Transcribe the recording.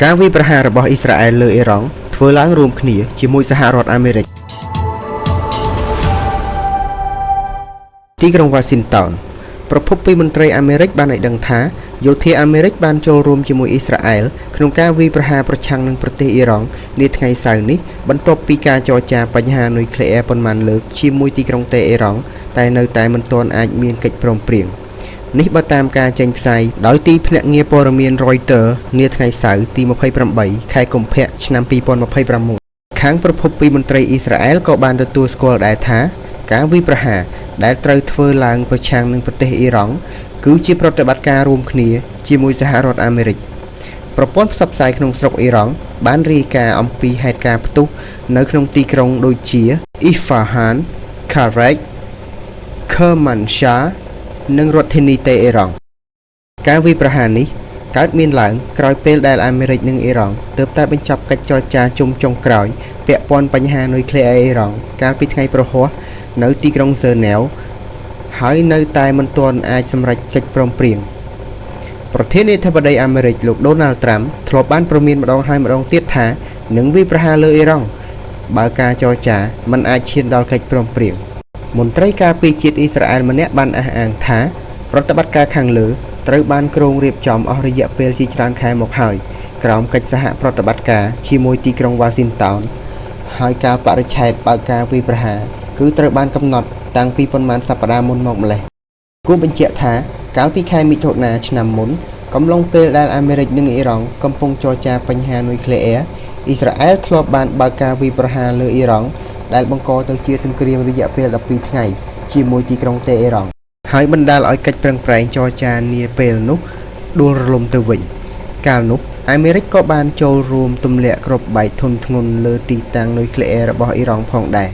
ការវាយប្រហាររបស់អ៊ីស្រាអែលលើអ៊ីរ៉ង់ធ្វើឡើងរួមគ្នាជាមួយសហរដ្ឋអាមេរិកទីក្រុងវ៉ាស៊ីនតោនប្រភពពីមន្ត្រីអាមេរិកបានឲ្យដឹងថាយោធាអាមេរិកបានចូលរួមជាមួយអ៊ីស្រាអែលក្នុងការវាយប្រហារប្រឆាំងនឹងប្រទេសអ៊ីរ៉ង់នាថ្ងៃសៅរ៍នេះបន្ទាប់ពីការចរចាបញ្ហានុយក្លេអ៊ែរប៉ុន្មានលើកជាមួយទីក្រុងតេអ៊ីរ៉ង់តែនៅតែមិនទាន់អាចមានកិច្ចព្រមព្រៀងនេះបើតាមការចេញផ្សាយដោយទីភ្នាក់ងារព័ត៌មាន Reuters នាថ្ងៃសៅរ៍ទី28ខែកុម្ភៈឆ្នាំ2026ខាងប្រភពពីមន្ត្រីអ៊ីស្រាអែលក៏បានទទួលស្គាល់ដែរថាការវាយប្រហារដែលត្រូវធ្វើឡើងប្រឆាំងនឹងប្រទេសអ៊ីរ៉ង់គឺជាប្រតិបត្តិការរួមគ្នាជាមួយសហរដ្ឋអាមេរិកប្រព័ន្ធផ្សព្វផ្សាយក្នុងស្រុកអ៊ីរ៉ង់បានរាយការណ៍អំពីហេតុការណ៍ផ្ទុះនៅក្នុងទីក្រុងដូចជាអ៊ីហ្វាហាន ខារ៉េក ខឺម៉ាន់ឆា និងរដ្ឋធានីតេអ៊ីរ៉ង់ការវាយប្រហារនេះកើតមានឡើងក្រោយពេលដែលអាមេរិកនិងអ៊ីរ៉ង់ទើបតែបញ្ចប់កិច្ចចរចាជុំចុងក្រោយពាក់ព័ន្ធបញ្ហានុយក្លេអ៊ែរអ៊ីរ៉ង់កាលពីថ្ងៃព្រហស្បតិ៍នៅទីក្រុងហ្សឺណែវហើយនៅតែមិនទាន់អាចសម្រេចកិច្ចព្រមព្រៀងប្រធានាធិបតីអាមេរិកលោកដូណាល់ត្រាំធ្លាប់បានព្រមានម្ដងហើយម្ដងទៀតថានឹងវាយប្រហារលើអ៊ីរ៉ង់បើការចរចាមិនអាចឈានដល់កិច្ចព្រមព្រៀងមន្ត្រីការពារជាតិអ៊ីស្រាអែលម្នាក់បានអះអាងថាប្រតិបត្តិការខាងលើត្រូវបានគ្រោងរៀបចំអស់រយៈពេលជាច្រើនខែមកហើយក្រោមកិច្ចសហប្រតិបត្តិការជាមួយទីក្រុងវ៉ាស៊ីនតោនហើយកាលបរិច្ឆេទបើកការវាយប្រហារគឺត្រូវបានកំណត់តាំងពីប៉ុន្មានសប្តាហ៍មុនមកម្ល៉េះគួរបញ្ជាក់ថាកាលពីខែមិថុនាឆ្នាំមុនកំឡុងពេលដែលអាមេរិកនិងអ៊ីរ៉ង់កំពុងចរចាបញ្ហានុយក្លេអ៊ែរអ៊ីស្រាអែលធ្លាប់បានបើកការវាយប្រហារលើអ៊ីរ៉ង់ដែលបង្កទៅជាសង្គ្រាមរយៈពេល12ថ្ងៃជាមួយទីក្រុងតេអ៊ីរ៉ង់ហើយបណ្ដាលឲ្យកិច្ចប្រឹងប្រែងចរចានាពេលនោះដួលរលំទៅវិញកាលនោះអាមេរិកក៏បានចូលរួមទម្លាក់គ្រាប់បែកធុនធ្ងន់លើទីតាំងនុយក្លេអ៊ែររបស់អ៊ីរ៉ង់ផងដែរ។